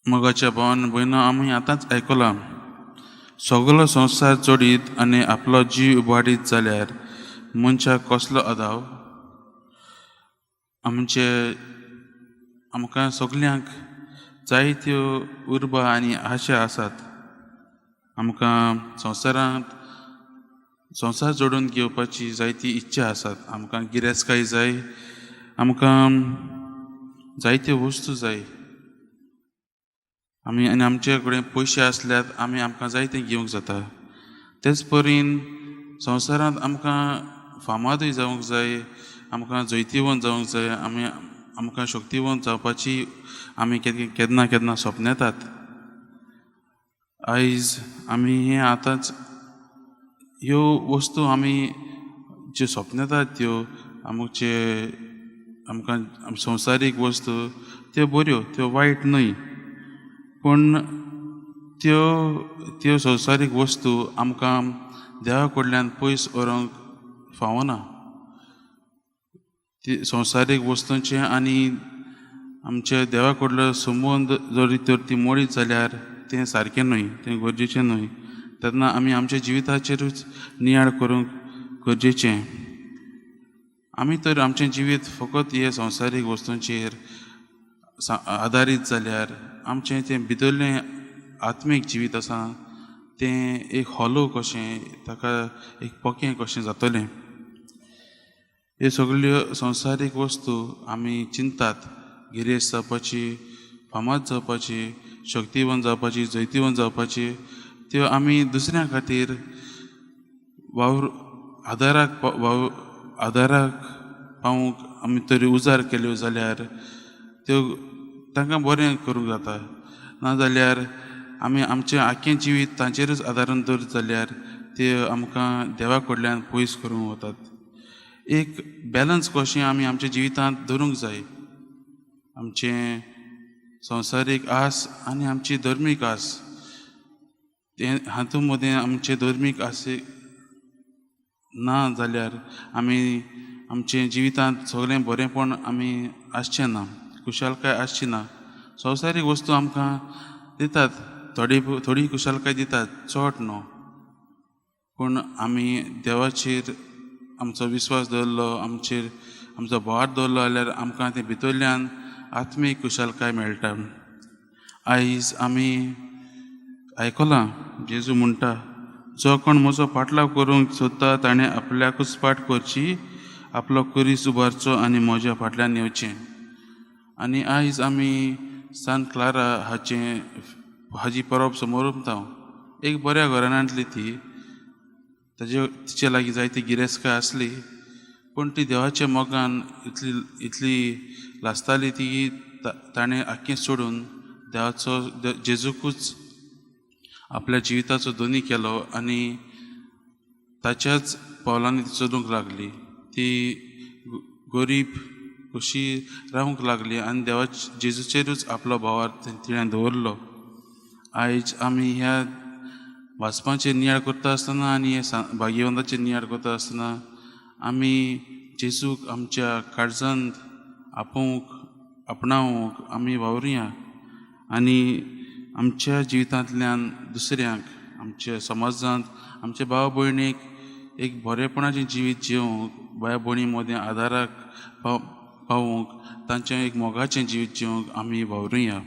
मोगाच्या भावान भयणो आमी आतांच आयकलां, सगलो संवसार जोडीत आनी आपलो जीव इबाडीत जाल्यार मनशाक कसलो अदाव? आमचे आमकां सगल्यांक जायत्यो उर्बा आनी आशा आसात. आमकां संवसारांत संवसार जोडून घेवपाची जायती इच्छा आसात. आमकां गिरेस्तकाय जाय, आमकां जायत्यो वस्तू जाय. आमी आनी आमचे कडेन पयशे आसल्यार आमी आमकां जाय तें घेवंक जाता. तेच परीन संवसारांत आमकां फामादूय जावंक जाय, आमकां जैतिवंत जावंक जाय, आमी आमकां शक्तिवंत जावपाची आमी केन्ना केन्ना सपनेतात. आयज आमी हें आतांच ह्यो वस्तू आमी ज्यो सपनेतात त्यो आमचे आमकां संवसारीक वस्तू त्यो बऱ्यो, त्यो वायट न्हय, पूण त्यो त्यो संवसारीक वस्तू आमकां देवा कडल्यान पयस व्हरूंक फावना. ती संवसारीक वस्तूंचे आनी आमचे देवा कडलो संबंद जरी तर ती मोडीत जाल्यार तें सारकें न्हय, तें गरजेचें न्हय. तेन्ना आमी आमच्या जिविताचेरूच नियाळ करूंक गरजेचें. आमी तर आमचें जिवीत फकत हे संवसारीक वस्तूंचेर आदारीत जाल्यार आमचें तें भितरलें आत्मीक जिवीत आसा तें एक हॉलो कशें, ताका एक पोकें कशें जातलें. ह्यो सगल्यो संवसारीक वस्तू आमी चिंतात, गिरेस्त जावपाची, फामाद जावपाची, शक्तिवंत जावपाची, जैतिवंत जावपाची, त्यो आमी दुसऱ्यां खातीर वावर आदाराक वावर आदाराक पावूंक आमी तरी उजार केल्यो जाल्यार त्यो तांकां बरें करूंक जाता. नाजाल्यार आमी आमचें आख्खें जिवीत तांचेरूच आदारून दवरीत जाल्यार त्यो आमकां देवा कडल्यान पयस करूंक वतात. एक बॅलन्स कशें आमी आमच्या जिवितांत दवरूंक जाय, आमचें संवसारीक आस आनी आमची धर्मीक आस. तें हातूंत मदें आमचें धर्मीक आसे ना जाल्यार आमी आमचे जिवितांत सगळें बरेंपण आमी आसचें ना, खुशालकाय आसची ना. संवसारीक वस्तू आमकां दितात, थोडी थोडी खुशालकाय दितात, चड न्हू. पूण आमी देवाचेर आमचो विस्वास दवरलो, आमचेर आमचो भार दवरलो जाल्यार आमकां तें भितरल्यान आत्मीक खुशालकाय मेळटा. आयज आमी आयकलां, जेजू म्हणटा, जो कोण म्हजो पाटलाव करूंक सोदता ताणें आपल्याकूच पाट करची, आपलो कुरीस उबारचो आनी म्हज्या फाटल्यान येवचें. आनी आयज आमी सान क्लारा हाचें हाजी परब समोरता. एक बऱ्या घराण्यांतली ती, ताजे तिचे लागीं जायती गिरेस्तकाय आसली, पूण ती देवाच्या मोगान इतली इतली लासताली ती ताणें आख्खें सोडून देवाचो जेजूकूच आपल्या जिविताचो दोनी केलो आनी ताच्याच पावलांनी ती चलूंक लागली. ती गरीब कशी रावंक लागली आनी देवा जेजूचेरूच आपलो भावार तिणें दवरलो. आयज आमी ह्या वाचपाचेर नियाळ करता आसतना आनी हे भाग्यवंताचेर नियाळ करता आसतना आमी जेजूक आमच्या काळजांत आपोवंक आपणावंक आमी वावरुया आनी आमच्या जिवितांतल्यान दुसऱ्यांक आमच्या समाजांत आमच्या भाव भयणीक एक बरेपणाचें जिवीत जिवंक, भाव भयणी मदें आदाराक पावूंक, तांचें एक मोगाचें जिवीत जिवंक आमी वावरुया.